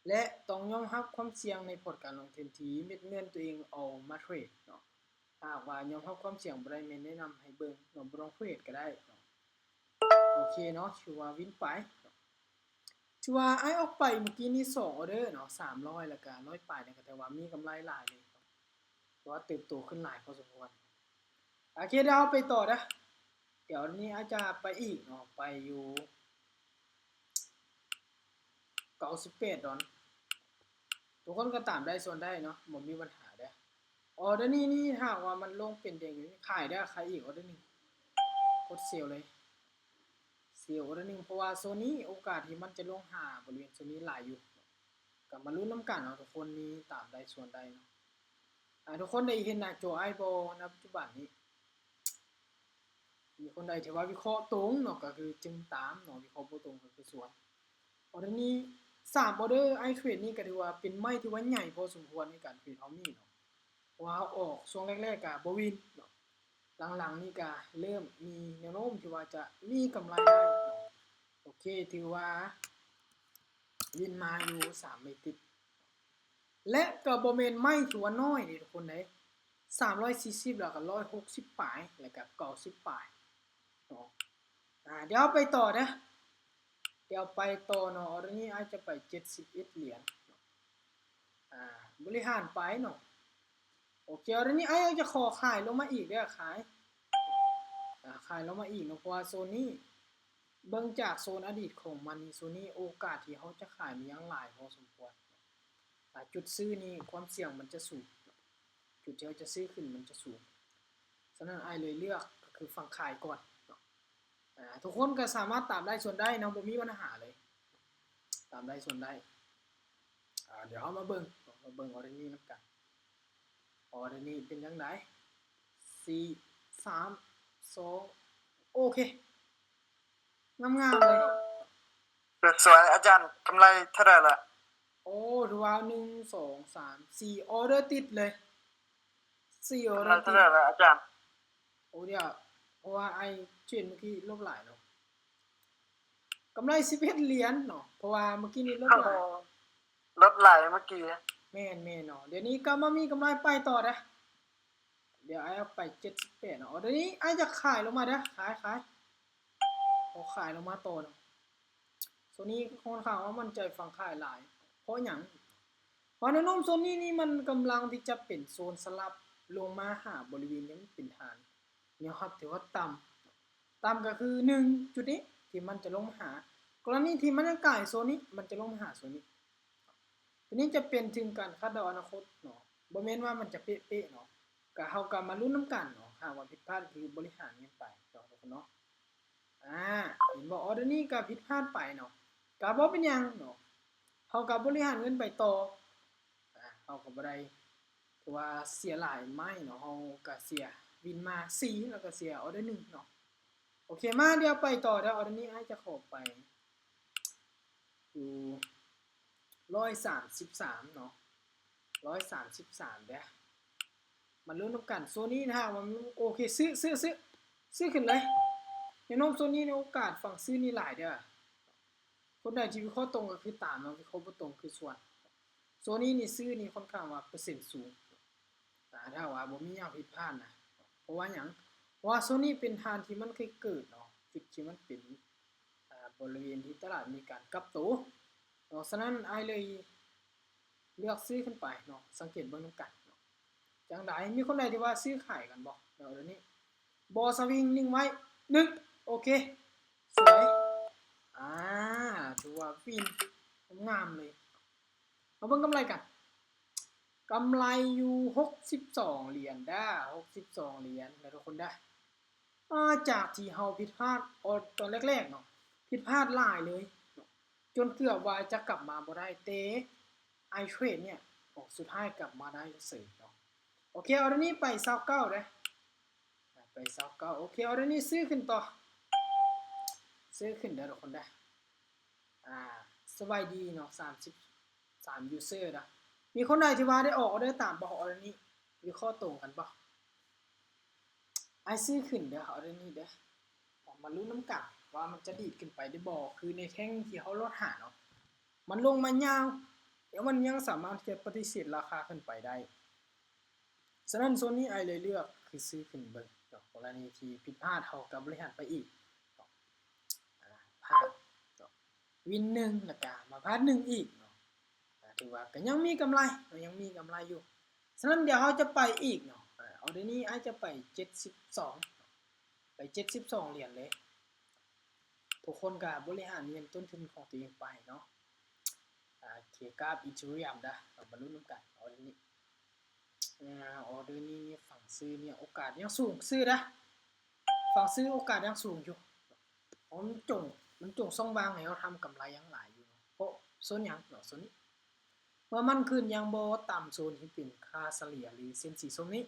ແລະ ຕ້ອງຍອມຮັບຄວາມສ່ຽງໃນພອດການລົງທຶນທີ່ເມັດເງິນຕົວເອງເອົາມາເທຣດເນາະ. ຖ້າຫາກວ່າຍອມຮັບຄວາມສ່ຽງບໍ່ໄດ້ ແມ່ນແນະນຳໃຫ້ເບິ່ງເນາະ ບໍ່ຕ້ອງເທຣດກໍໄດ້ເນາະ. ໂອເຄເນາະ ຖືວ່າວິນໄປເນາະ. ຖືວ່າອ້າຍອອກໄປເມື່ອກີ້ນີ້ສອງອໍເດີເນາະ ສາມຮ້ອຍ ແລ້ວກໍຮ້ອຍປາຍນີ້ ກໍຖືວ່າມີກຳໄລຫຼາຍເລີຍເນາະ ຖືວ່າເຕີບໂຕຂຶ້ນຫຼາຍພໍສົມຄວນ. ໂອເຄ ດຽວເຮົາໄປຕໍ່ເດີ. ດຽວນີ້ອາດຈະໄປອີກເນາະ ໄປຢູ່ເກົ້າສິບແປດດອນ. ທຸກຄົນກໍຕາມໄດ້ສ່ວນໄດ້ເນາະ ບໍ່ມີບັນຫາເດີ. ອໍເດີນີ້ນີ້ ຖ້າຫາກວ່າມັນລົງເປັນແດງຢູ່ນີ້ ຂາຍເດີ ຂາຍອີກອໍເດີໜຶ່ງ ກົດເຊວເລີຍ ເຊວອໍເດີໜຶ່ງ ເພາະວ່າໂຊນນີ້ໂອກາດທີ່ມັນຈະລົງຫາບໍລິເວນໂຊນນີ້ຫຼາຍຢູ່. ກໍມາລຸ້ນນຳກັນເນາະ ທຸກຄົນນີ້ຕາມໄດ້ສ່ວນໄດ້ເນາະ. ອ່າ ທຸກຄົນໄດ້ເຫັນໜ້າຈໍອ້າຍບໍ່ ໃນປັດຈຸບັນນີ້? ມີຄົນໃດທີ່ວ່າວິເຄາະຕົງເນາະ ກໍຄືຈຶ່ງຕາມເນາະ ວິເຄາະບໍ່ຕົງກໍຄືສ່ວນ. ອໍເດີນີ້ ສາມອໍເດີອ້າຍເທຣດນີ້ ກໍຖືວ່າເປັນໄມ້ທີ່ວ່າໃຫຍ່ພໍສົມຄວນໃນການເທຣດເຮົາມີເນາະ ເພາະວ່າເຮົາອອກຊ່ວງແລກໆກໍບໍ່ວິນເນາະ ຫຼັງໆນີ້ກໍເລີ່ມມີແນວໂນ້ມທີ່ວ່າຈະມີກຳໄລໄດ້ເນາະ. ໂອເຄ ຖືວ່າວິນມາຢູ່ສາມໄມ້ຕິດ ແລະ ກໍບໍ່ແມ່ນໄມ້ທີ່ວ່ານ້ອຍເດ້ທຸກຄົນເດ້ ສາມຮ້ອຍສີ່ສິບ ແລ້ວກໍຮ້ອຍຫົກສິບປາຍ ແລ້ວກໍເກົ້າສິບປາຍເນາະ. ອ່າ ດຽວໄປຕໍ່ເດີ ດຽວໄປຕໍ່ເນາະ. ອໍເດີນີ້ອາດຈະໄປເຈັດສິບເອັດຫຼຽນເນາະ. ອ່າ ບໍລິຫານໄປເນາະ. ໂອເຄ ອໍເດີນີ້ອ້າຍຈະຂໍຂາຍລົງມາອີກເດີ ຂາຍ ອ່າ ຂາຍລົງມາອີກເນາະ ເພາະວ່າໂຊນນີ້ ເບິ່ງຈາກໂຊນອະດີດຂອງມັນນີ້ ໂຊນນີ້ໂອກາດທີ່ເຮົາຈະຂາຍມີຍັງຫຼາຍພໍສົມຄວນ. ອ່າ ຈຸດຊື້ນີ້ຄວາມສ່ຽງມັນຈະສູງ ຈຸດທີ່ເຮົາຈະຊື້ຂຶ້ນມັນຈະສູງ. ສະນັ້ນອ້າຍເລີຍເລືອກກໍຄືຝັ່ງຂາຍກ່ອນເນາະ. ອ່າ ທຸກຄົນກໍສາມາດຕາມໄດ້ສ່ວນໄດ້ເນາະ ບໍ່ມີບັນຫາເລີຍ ຕາມໄດ້ສ່ວນໄດ້. ອ່າ ດຽວເຮົາມາເບິ່ງ ມາເບິ່ງອໍເດີນີ້ນຳກັນ. ອໍເດີນີ້ເປັນຈັ່ງໃດ? ສີ່ ສາມ ສອງ ໂອເຄ ງາມໆເລີຍ ສວຍໆ ອາຈານ ກຳໄລເທົ່າໃດລະ? ໂອ້ ຖືວ່າ ໜຶ່ງ ສອງ ສາມ ສີ່ ອໍເດີຕິດເລີຍ ສີ່ ອໍເດີຕິດ ກຳໄລເທົ່າໃດລະອາຈານ? ໂອ້ ດຽວ ເພາະວ່າອ້າຍເທຣດມື້ກີ້ລົບຫຼາຍເນາະ ກຳໄລສິບເອັດຫຼຽນເນາະ ເພາະວ່າມື້ກີ້ນີ້ລົບຫຼາຍ ລົບຫຼາຍມື້ກີ້ ແມ່ນໆເນາະ. ດຽວນີ້ກັບມາມີກຳໄລໄປຕໍ່ເດີ້ ດຽວອ້າຍເອົາໄປເຈັດສິບແປດເນາະ. ອໍເດີນີ້ອ້າຍຈະຂາຍລົງມາເດີ້ ຂາຍ ຂາຍ ຂໍຂາຍລົງມາຕໍ່ເນາະ. ໂຊນນີ້ຂ້ອນຂ້າງວ່າໝັ້ນໃຈຝັ່ງຂາຍຫຼາຍ ເພາະຫຍັງ? ເພາະແນວໂນ້ມໂຊນນີ້ນີ້ມັນກຳລັງທີ່ຈະເປັນໂຊນສະຫຼັບລົງມາຫາບໍລິເວນທີ່ມັນເປັນຖານແນວຮັບທີ່ວ່າຕ່ຳ ຕ່ຳກໍຄື ໜຶ່ງ ຈຸດນີ້ທີ່ມັນຈະລົງມາຫາ ກໍລະນີທີ່ມັນຍັງກາຍໂຊນນີ້ ມັນຈະລົງມາຫາໂຊນນີ້. ໂຕນີ້ຈະເປັນເຖິງການຄາດເດົາອະນາຄົດເນາະ ບໍ່ແມ່ນວ່າມັນຈະເປະໆເນາະ. ກະເຮົາກະມາລຸ້ນນຳກັນເນາະ ຫາກວ່າຜິດພາດຄືບໍລິຫານເງິນໄປເນາະ ທຸກຄົນເນາະ. ອາ ເຫັນບໍ່ ອໍເດີນີ້ກະຜິດພາດໄປເນາະ ກະບໍ່ເປັນຫຍັງເນາະ ເຮົາກະບໍລິຫານເງິນໄປຕໍ່. ອາ ເຮົາກະບໍ່ໄດ້ ຖືວ່າເສຍຫຼາຍໄມ້ເນາະ ເຮົາກະເສຍວິນມາສີ່ ແລ້ວກະເສຍອໍເດີໜຶ່ງເນາະ. ໂອເຄ ມາ ດຽວໄປຕໍ່ເດີ້ ອໍເດີນີ້ອ້າຍຈະຂໍໄປຢູ່ຮ້ອຍສາມສິບສາມເນາະ ຮ້ອຍສາມສິບສາມເດີ້ ມາລຸ້ນນຳກັນ. ໂຊນນີ້ຖ້າຫາກວ່າມັນໂອເຄ ຊື້ ຊື້ ຊື້ ຊື້ຂຶ້ນເລີຍ ແນວໂນ້ມໂຊນນີ້ໃນໂອກາດຝັ່ງຊື້ນີ້ຫຼາຍເດີ້. ຄົນໃດທີ່ວິເຄາະຕົງກໍຄືຕາມເນາະ ວິເຄາະບໍ່ຕົງຄືສ່ວນ. ໂຊນນີ້ນີ້ຊື້ນີ້ຂ້ອນຂ້າງວ່າເປີເຊັນສູງ ອາ ຖ້າວ່າບໍ່ມີຫຍັງຜິດພາດນະ. ເພາະວ່າຫຍັງ? ເພາະວ່າໂຊນນີ້ເປັນຖານທີ່ມັນເຄີຍເກີດເນາະ ຈຸດທີ່ມັນເປັນ ອາ ບໍລິເວນທີ່ຕະຫຼາດມີການກັບໂຕເນາະ. ສະນັ້ນອ້າຍເລີຍເລືອກຊື້ຂຶ້ນໄປເນາະ ສັງເກດເບິ່ງນຳກັນເນາະ. ຈັ່ງໃດ ມີຄົນໃດທີ່ວ່າຊື້ຂາຍກັນບໍ່? ດຽວນີ້ ບໍ່ສະວິງ ນິ່ງໄວ້ ໜຶ່ງ ໂອເຄ ສວຍ ອາ ຖືວ່າວິນງາມເລີຍ. ມາເບິ່ງກຳໄລກັນ ກຳໄລຢູ່ຫົກສິບສອງຫຼຽນເດີ້ ຫົກສິບສອງຫຼຽນເດີ້ ທຸກຄົນເດີ້. ອາ ຈາກທີ່ເຮົາຜິດພາດ ອອ ຕອນແລກໆເນາະ ຜິດພາດຫຼາຍເລີຍເນາະ ຈົນເກືອບວ່າຈະກັບມາບໍ່ໄດ້ ແຕ່ອ້າຍເທຣດເນີ້ຍ ໂອ ສຸດທ້າຍກັບມາໄດ້ເສີຍເນາະ. ໂອເຄ ອໍເດີນີ້ໄປຊາວເກົ້າເດີ້ ໄປຊາວເກົ້າ. ໂອເຄ ອໍເດີນີ້ຊື້ຂຶ້ນຕໍ່ ຊື້ຂຶ້ນເດີ້ ທຸກຄົນເດີ້. ອາ ສະບາຍດີເນາະ ສາມສິບສາມຢູເຊີເດີ້. ມີຄົນໃດທີ່ວ່າໄດ້ອອກອໍເດີຕາມບໍ່? ອໍເດີນີ້ວິເຄາະຕົງກັນບໍ່? ອ້າຍຊື້ຂຶ້ນເດີ້ ອໍເດີນີ້ເດີ້. ມາລຸ້ນນຳກັນວ່າມັນຈະດີດຂຶ້ນໄປໄດ້ບໍ່? ຄືໃນແທ່ງທີ່ເຮົາລອດຫາເນາະ ມັນລົງມາຍາວ ຍັງ ມັນຍັງສາມາດທີ່ຈະປະຕິເສດລາຄາຂຶ້ນໄປໄດ້. ສະນັ້ນໂຊນນີ້ອ້າຍເລີຍເລືອກຄືຊື້ຂຶ້ນເບິ່ງເນາະ, ກໍລະນີທີ່ຜິດພາດເຮົາກໍບໍລິຫານໄປອີກເນາະ ອາ ພາດເນາະ ວິນໜຶ່ງ ແລ້ວກໍມາພາດໜຶ່ງອີກເນາະ ອາ ຖືວ່າກໍຍັງມີກຳໄລເນາະ ຍັງມີກຳໄລຢູ່. ສະນັ້ນດຽວເຮົາຈະໄປອີກເນາະ ອາ ອໍເດີນີ້ອ້າຍຈະໄປເຈັດສິບສອງ ໄປເຈັດສິບສອງຫຼຽນເລີຍ. ທຸກຄົນກໍບໍລິຫານເງິນຕົ້ນທຶນຂອງຕົວເອງໄປເນາະ. ອາ ເຄກາບ ອີເທີຣຽມເດີ້ ເຮົາມາລຸ້ນນຳກັນອໍເດີນີ້. ອາ ອໍເດີນີ້ນີ້ ຝັ່ງຊື້ນີ້ໂອກາດຍັງສູງຊື່ເດີ້ ຝັ່ງຊື້ໂອກາດຍັງສູງຢູ່ ເພາະມັນຈົ່ງ ມັນຈົ່ງຊ່ອງວ່າງໃຫ້ເຮົາທຳກຳໄລຍັງຫຼາຍຢູ່ເນາະ. ເພາະໂຊນຫຍັງເນາະ ໂຊນນີ້ ເມື່ອມັນຂຶ້ນຍັງບໍ່ຕ່ຳໂຊນທີ່ເປັນຄ່າສະເລ່ຍ ຫຼື ເສັ້ນສີສົ້ມນີ້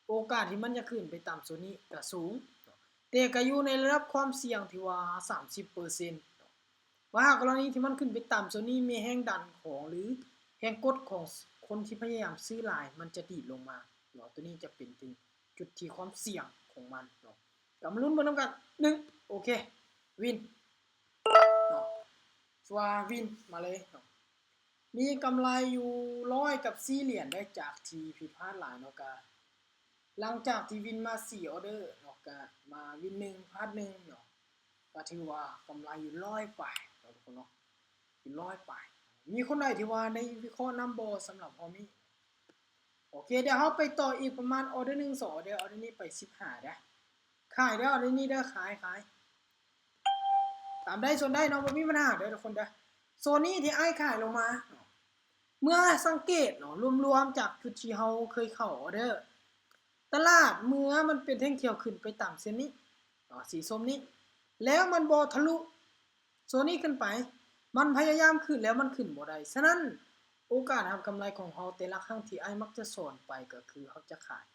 ໂອກາດທີ່ມັນຈະຂຶ້ນໄປຕ່ຳໂຊນນີ້ກໍສູງເນາະ ແຕ່ກໍຢູ່ໃນລະດັບຄວາມສ່ຽງທີ່ວ່າສາມສິບເປີເຊັນເນາະ. ວ່າຫາກກໍລະນີທີ່ມັນຂຶ້ນໄປຕ່ຳໂຊນນີ້ ມີແຮງດັນຂອງ ຫຼື ແຮງກົດຂອງຄົນທີ່ພະຍາຍາມຊື້ຫຼາຍ ມັນຈະດີດລົງມາເນາະ. ຕົວນີ້ຈະເປັນເຖິງຈຸດທີ່ຄວາມສ່ຽງຂອງມັນເນາະ. ກໍມາລຸ້ນເບິ່ງນຳກັນ ໜຶ່ງ ໂອເຄ ວິນເນາະ ສະວ່າວິນມາເລີຍເນາະ. ມີກຳໄລຢູ່ຮ້ອຍກັບສີ່ຫຼຽນໄດ໋ ຈາກທີ່ຜິດພາດຫຼາຍເນາະ. ກະຫຼັງຈາກທີ່ວິນມາສີ່ອໍເດີເນາະ ກະມາວິນໜຶ່ງ ພາດໜຶ່ງເນາະ ກະຖືວ່າກຳໄລຢູ່ຮ້ອຍປາຍເນາະ ທຸກຄົນເນາະ ຢູ່ຮ້ອຍປາຍ. ມີຄົນໃດທີ່ວ່າໄດ້ວິເຄາະນຳບໍ່ສຳລັບຮອບນີ້? ໂອເຄ ດຽວເຮົາໄປຕໍ່ອີກປະມານອໍເດີໜຶ່ງ ສອງອໍເດີ ອໍເດີນີ້ໄປສິບຫ້າເດີ້ ຂາຍເດີ້ ອໍເດີນີ້ເດີ້ ຂາຍ ຂາຍ. ຕາມໄດ້ໂຊນໄດ້ເນາະ ບໍ່ມີບັນຫາເດີ້ ທຸກຄົນເດີ້. ໂຊນນີ້ທີ່ອ້າຍຂາຍລົງມາເນາະ ເມື່ອສັງເກດເນາະ ລວມໆຈາກຈຸດທີ່ເຮົາເຄີຍເຂົ້າອໍເດີ ຕະຫຼາດເມື່ອມັນເປັນແທ່ງຂຽວຂຶ້ນໄປຕາມເສັ້ນນີ້ເນາະ ສີສົ້ມນີ້ ແລ້ວມັນບໍ່ທະລຸໂຊນນີ້ຂຶ້ນໄປ ມັນພະຍາຍາມຂຶ້ນແລ້ວມັນຂຶ້ນບໍ່ໄດ້. ສະນັ້ນໂອກາດຮັບກຳໄລຂອງເຮົາແຕ່ລະຄັ້ງທີ່ອ້າຍມັກຈະສອນໄປກໍຄືເຮົາຈະຂາຍ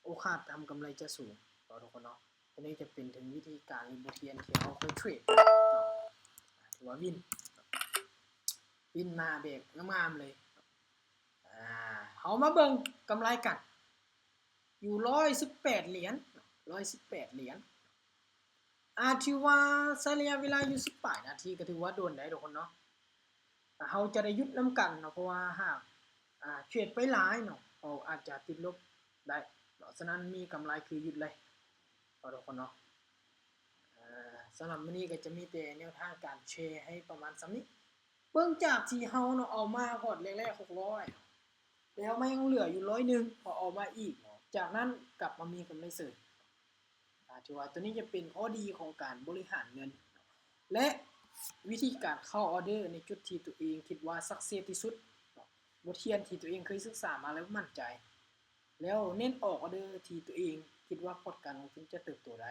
ໂອກາດທຳກຳໄລຈະສູງເນາະ ທຸກຄົນເນາະ. ຕົວນີ້ຈະເປັນເຖິງວິທີການ ຫຼື ບົດຮຽນທີ່ເຮົາເຄີຍເທຣດເນາະ ຖືວ່າວິນ ວິນມາແບບງາມໆເລີຍ. ອາ ເຮົາມາເບິ່ງກຳໄລກັນ ຢູ່ຮ້ອຍສິບແປດຫຼຽນ ຮ້ອຍສິບແປດຫຼຽນ ອາ ຖືວ່າໃຊ້ໄລຍະເວລາຢູ່ສິບປາຍນາທີ ກໍຖືວ່າດົນໄດ໋ ທຸກຄົນເນາະ. ເຮົາຈະໄດ້ຢຸດນຳກັນເນາະ ເພາະວ່າຫາກ ອາ ເທຣດໄປຫຼາຍເນາະ ເຮົາອາດຈະຕິດລົບໄດ້ເນາະ. ສະນັ້ນມີກຳໄລຄືຢຸດເລີຍເນາະ ທຸກຄົນເນາະ. ອາ ສຳລັບມື້ນີ້ກໍຈະມີແຕ່ແນວທາງການແຊໃຫ້ປະມານສ່ຳນີ້. ເບິ່ງຈາກທີ່ເຮົາເນາະ ເອົາມາຮອດແລກໆ ຫົກຮ້ອຍ ແລ້ວມາຍັງເຫຼືອຢູ່ຮ້ອຍໜຶ່ງ ເຮົາເອົາມາອີກເນາະ ຈາກນັ້ນກັບມາມີກຳໄລເສີມ. ອາ ຖືວ່າຕົວນີ້ຈະເປັນຂໍ້ດີຂອງການບໍລິຫານເງິນ ແລະ ວິທີການເຂົ້າອໍເດີໃນຈຸດທີ່ຕົວເອງຄິດວ່າຊັກເຊສທີ່ສຸດເນາະ ບົດຮຽນທີ່ຕົວເອງເຄີຍສຶກສາມາແລ້ວໝັ້ນໃຈ ແລ້ວເນັ້ນອອກອໍເດີທີ່ຕົວເອງຄິດວ່າພອດການລົງທຶນຈະເຕີບໂຕໄດ້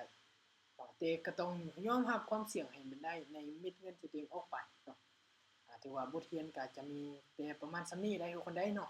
ເນາະ. ແຕ່ກໍຕ້ອງຍອມຮັບຄວາມສ່ຽງໃຫ້ມັນໄດ້ໃນເມັດເງິນທີ່ຕົວເອງອອກໄປເນາະ. ອາ ຖືວ່າບົດຮຽນກໍຈະມີແຕ່ປະມານສ່ຳນີ້ໄດ໋ ທຸກຄົນໄດ໋ເນາະ.